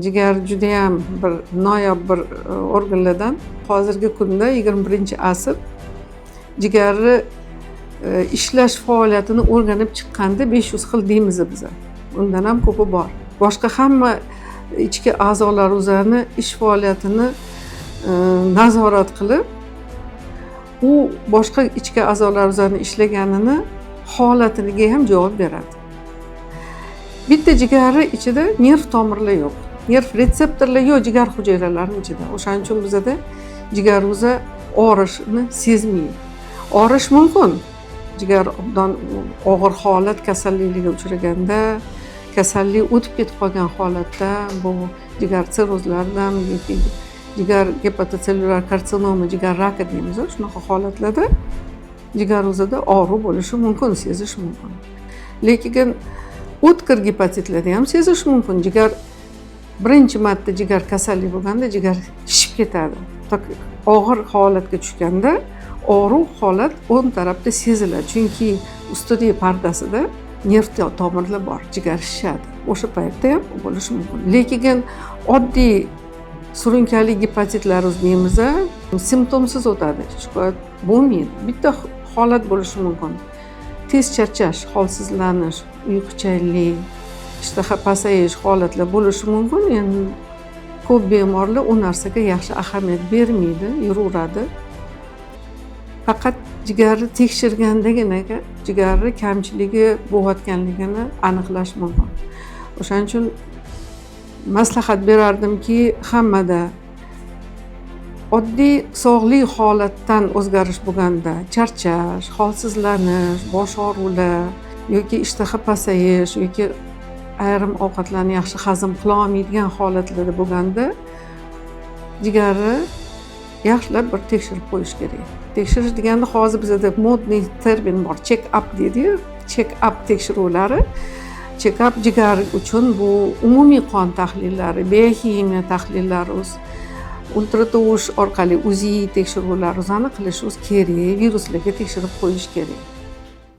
Jigar judayam bir noyob bir organlardan. Hozirgi kunda, 21-asr, jigarni ishlash faoliyatini o'rganib chiqqanda 500 xil deymiz biza, undan ham ko'pi bor. Boshqa hamma ichki a'zolar o'zlarini ish faoliyatini nazorat qilib, u boshqa ichki a'zolar o'zlarini ishlaganini holatiga ham javob beradi. Bitta jigari ichida nerv tomirlar yo'q, nerv retseptorlar yo'q jigar hujayralarini ichida. O'shaning uchun bizada jigar o'zi og'rishni sezmaydi. Og'rish mumkin jigar obdan og'ir holat, kasalliklarga uchraganda, kasallik o'tib ketib qolgan holatda, bu jigar sirrozlaridan yoki jigar гепатоцеллюлярный карцинома, jigar raki deymiz, shunaqa holatlarda jigar o'zida og'riq bo'lishi mumkin, sezish mumkin. Lekin o'tkir gepatitlarda ham sezish mumkin. Jigar birinchi marta jigar kasallik bo'lganda jigar shishib ketadi, og'ir holatga tushganda og'riq holat o'ng tarafda seziladi, chunki ustidagi pardasida nerv tomirlar bor, jigar shishadi, o'sha paytda ham bo'lishi mumkin. Lekin oddiy surunkali gepatitlar deymiz, simptomsiz o'tadi, shikoyat bo'lmaydi. Bitta holat bo'lishi mumkin: tez charchash, holsizlanish, uyquchanlik, ishtaha pasayish holatlar bo'lishi mumkin. Endi ko'p bemorlar u narsaga yaxshi ahamiyat bermaydi, yuraveradi. Faqat jigarni tekshirgandagina jigarni kamchiligi bo'layotganligini aniqlash mumkin. O'shaning uchun maslahat berardimki, hammada oddiy sog'lik holatdan o'zgarish bo'lganda, charchash, holsizlanish, bosh og'riqlar yoki ishtaha pasayish yoki ayrim ovqatlarni yaxshi hazm qilolmaydigan holatlarda bo'lganda, jigarni yaxshilab bir tekshirib qo'yish kerak. Tekshirish deganda hozir bizada модный термин bor, чек up deydiyu, чек up tekshiruvlari. Чек up jigar uchun bu umumiy qon tahlillari, bioximiya tahlillari, ultratovush orqali УЗИ tekshiruvlarini qilishimiz kerak, viruslarga tekshirib qo'yish kerak.